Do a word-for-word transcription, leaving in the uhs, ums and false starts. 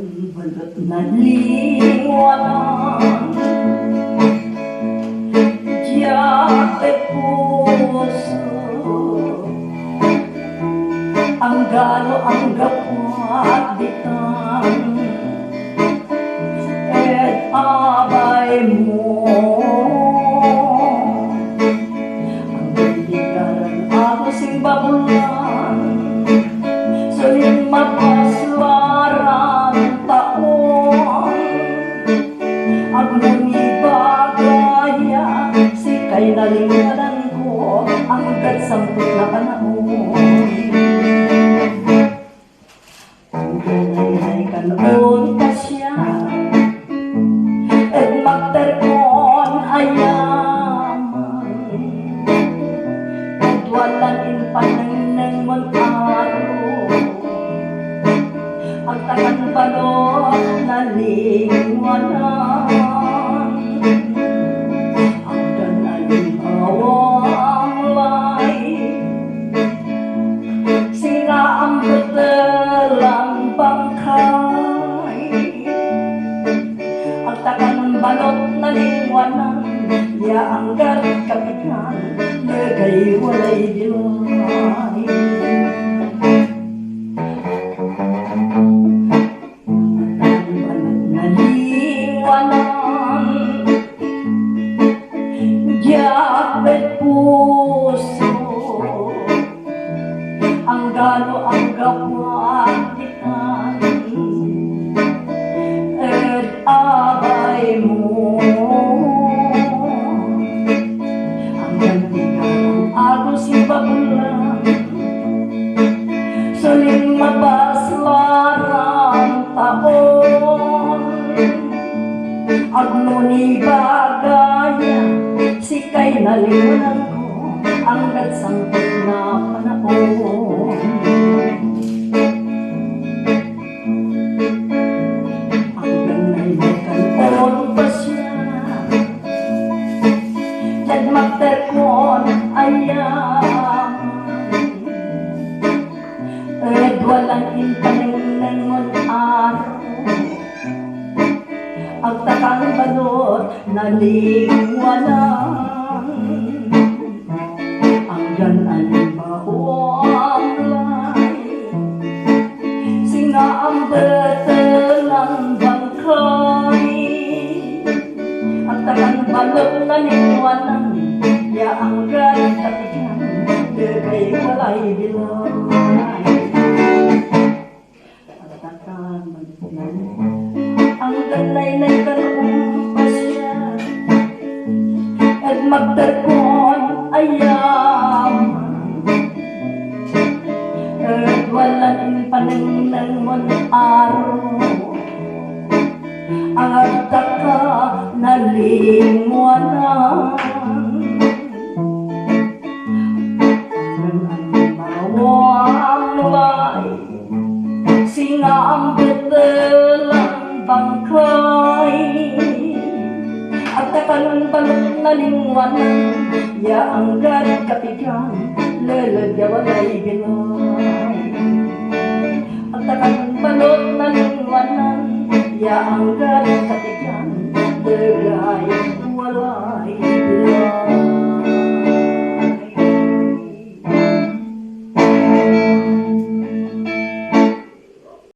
Balet nalingwanan dia ed puso, anggano anggapo ak ditan ed abay mo. Anggad pigaran ako sinbabulan so linma pas baran taon. Agmo nibaga ya sikay nalingwanan ko anggad sampot na panaon. Anggad naynay kan onpasya ed magter kon ayaman, ed walan impanengneng mon aro, ag ta kan balot nalingwanan. Anggad alimbawang lay singa ambetel lan bangkay, ag ta kan balot nalingwanan ya anggad kapigan legay walay bilay. Nalingwanan dia ed puso, anggano anggapo ak ditan ed abay mo. Anggad pigaran ako sinbabulan so linma pas baran taon. Agmo nibaga ya sikay nalingwanan ko anggad sampot na panaon. Anggad naynay kan onpasya diad magter kon ayaman, ed walan impanengneng mon aro, ag ta kan balot nalingwanan. Anggad alimbawang lay singa ambetel lan bangkay, ag ta kan balot nalingwanan ya anggad kapigan legay walay bilay. Ag ta kan balot nalingwanan. Anggad naynay kan onpasya ed magter kon ayaman, ed walan impanengneng mon aro, ag ta ka nalingwanan. Alimbawang lay singa ambetel lan bangkay, ag ta kan balot nalingwanan ya anggad kapigan leleg ya walay bilay. Ag ta kan balot nalingwanan ya anggad kapigan